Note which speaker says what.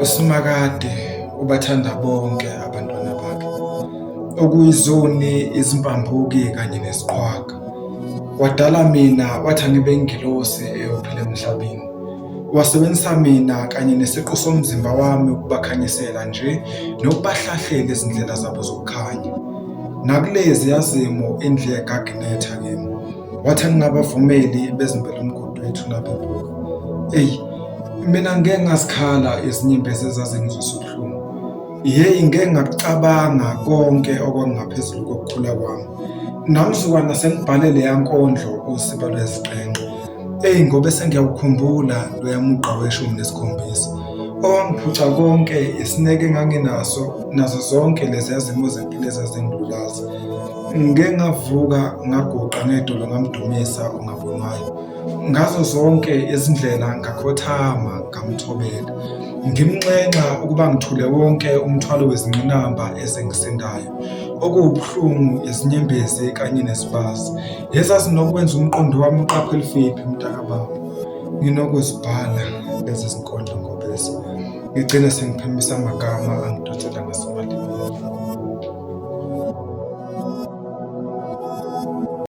Speaker 1: USimakade ubathanda bonke abantwana bakhe, okuyizoni, izimpambuki kanye neziqhwaga. Wadala mina wathi angibe ingilosi eyophila emhlabeni. Wasebenzisa mina kanye nesiqu somzimba wami ukubakhanyisela nje nokubahlahlela izindlela zabo zokukhanya. Nakulezi yazimo indlu yegaginetha kimi. Wathi angingabavumeli bezimbele umgodi wethuna bebuka. Eyi, mina ngeke ngazikhala izinyembezi ezazingizwisa ubuhlungu. Yeyi, ngeke ngakucabanga konke okwakungaphezulu kokukhula kwami. Namzukwana sengibhale leya nkondlo usiba lweziqenqe. Eyi ngobe sengiyawukhumbula loya mugqa weshumi nesikhombisa owangiphuca konke isineke enganginaso nazo zonke leziya zimo zempilo ezazingilulaza. Ngike ngavuka ngaguqa ngedolo ngamdumisa ongabonwayo. Ngazo zonke izindlela ngakhothama ngamthobela. Ngimnxenxa ukuba ngithule wonke umthwalo wezingqinamba ezingisindayo, okuwubuhlungu, izinyembezi kanye nezibazi. Ezazinokwenza umqondo wami uqaphe elifiphi mntakababa. Nginokuzibhala lezi zinkondlo ngobese. Ngigcine sengiphimisa amagama angidonsela ngasemalini.